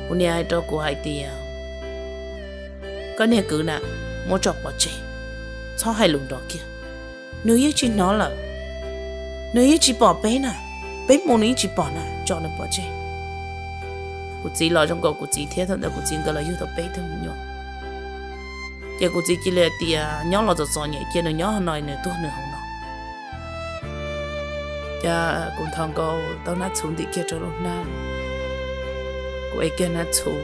Kuv niam hais rau kuv hais tias, koj niag kwv na, muab tso pov tseg, txhob hais lus nrov kiag. Nws yeej tsis hnov lawm, nws yeej tsis pom peb na, peb mus nws yeej tsis pom na, tso nws pov tseg. Kuv txiv los zoo nkaus kuv txiv thiab, thaum ntawd kuv txiv nkawd los yug tau peb tug me nyuam. Ces kuv txiv cia li hais tias nyob los txom txom nyem cia nws nyob no, nws tuag nws hauv no. Ces kuv nthos nkaus tau hnab txhuv ntim kiag rau lub hnab, kuv ev kiag hnab txhuv.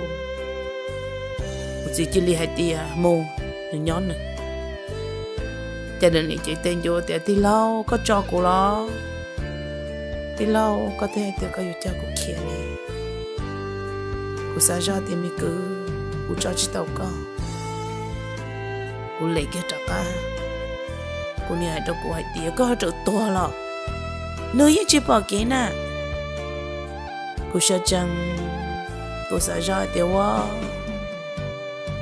Kuv txiv cia li hais tias mus, nws nyob nws. Ces nws nim cev tes ncuav tias, tij laug, koj tso kuv los? Tij laug, koj twb hais tias koj yuav coj kuv khiav li. Kuv xav zoj tias me kwv, kuv tso tsis tau koj. Kuv lem kiag rov qab. Kuv niam hais rau kuv hais tias, koj ho raws tuag los? Nws yeej tsis pom kev na. Kuv sawv tsees, kuv xav zoj hais tias ua,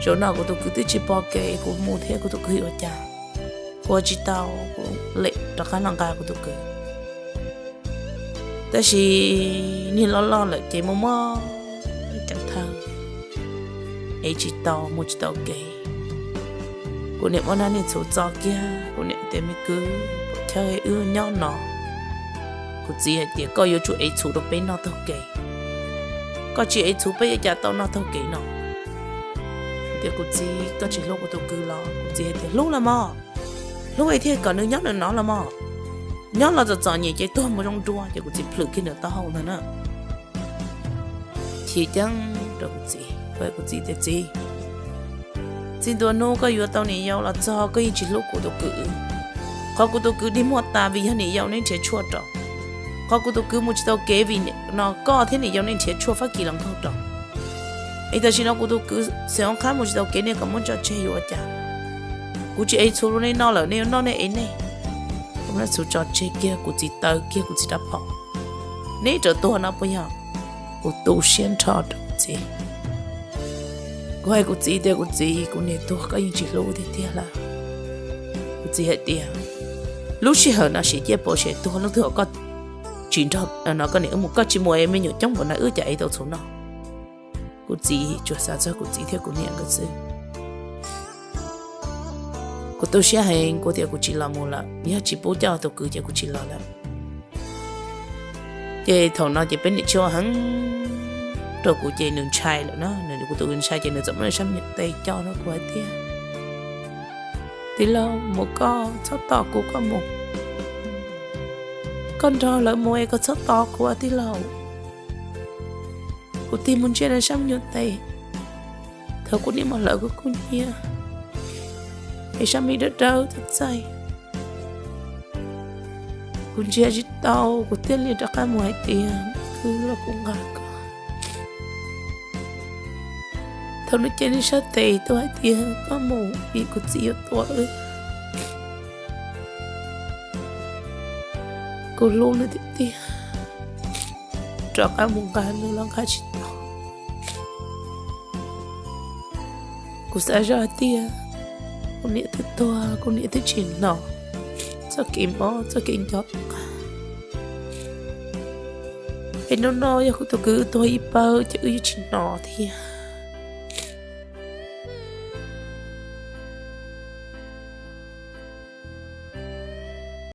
zaum no kuv tus kwv twb tsis pom kev, kuv mus thiab kuv tus kwv yuav ua cas? Kuv ua tsis tau, kuv lem rov qab los nqa kuv tus kwv. Tab sis niag loj loj lawm ces muaj muaj ceev thawj, ev tsis tau, mus tsis tau kev. Kuv niam muab hnab niag txhuv txo kiag, kuv niam tias, me kwv, puas chawj wb nyob no? Kuv txiv hais tias, koj yuav tsum ev txhuv rau peb noj taug kev. Koj tsis ev txhuv peb yuav cas tau noj taug kev no? Tias, kuv txiv, koj tsis hlub kuv tus kwv los? Kuv txiv hais tias, hlub los mog, hlub es thiaj kom nws nyob nws no los mog. Nyob los txom txom nyem ces tuag mus zoo dua. Ces kuv txiv plhws kiag nws taub hau ntag na. Chim ceeb rau kuv txiv, kuv txiv tias, txiv, txij ntua hnub koj yuav tau niam yau los txog koj yeej tsis hlub kuv tus kwv. Qhov kuv tus kwv dig muag tas vim yog niam yau neb nrhiav tshuaj rau. Qhov kuv tus kwv mus tsis tau kev vim no koj thiab niam yau nej nrhiav tshuaj fab kis los nkaug rau. Es tam sim no kuv tus kwv xeem ob qhab mus tsis tau kev, nej kom muab tso tseg yuav ua cas? Kuv tsis ev txhuv rau nej noj lawm, nej yuav noj nej ev nej. Kuv muab txhuv tso tseg kiag, kuv txiv taw kiag kuv txiv rab phom. Neb raws tuag no puas yog? Kuv tu siab nrho rau kuv txiv. Kuv hais kuv txiv tias, kuv txiv, kuv niam tuag koj yeej tsis hlub tiag tiag lawm. Kuv txiv hais tias, lub sij hawm no sim ciaj pov sim tuag, leej twg koj tsis nrog no koj niam wb mus, koj tsis mus es me nyuam coob npaum no wb cas ev tau txhuv noj? Kuv txiv tsuas xav txog kuv txiv thiab kuv niam nkawd xwb. Kuv tu siab heev, kuv tias kuv tsis los mus lawm, yog tsis pub coj tus kwv ces kuv tsis los lawm. Ces thaum no ces peb niam tshiab heev rau kuv ces nws ntshai lawm na, nws kuv tus kwv ntshai ces nws txawm muab nws sab me nyuam tes co rau kuv hais tias, tij laug, mus koj txhob tos kuv, koj mus, koj nrog lawv mus es koj txhob tos kuv tij laug. Kuv tig mus ntsia nws sab me nyuam tes, thaum kuv niam mus hlawv kuv kub hnyiab es sab me dawb dawb txaij txaij. Kuv ntsia tsis tau, kuv thiaj li rov qab mus hais tias, kwv los kuv nqa koj. Thaum nws cev nws sab tes tuaj hais tias koj mus vim kuv txiv yuav tua wb, kuv hlub nws tiag tiag, rov qab mus nqa nws los nqa tsis tau. Kuv xav zoj hais tias kuv niam twb tuag, kuv niam twb tsis hnov txoj kev mob txoj kev nco tom qab. Es hnub no yog kuv tus kwv tuag ib pawg ces wb yeej tsis hnov thiab.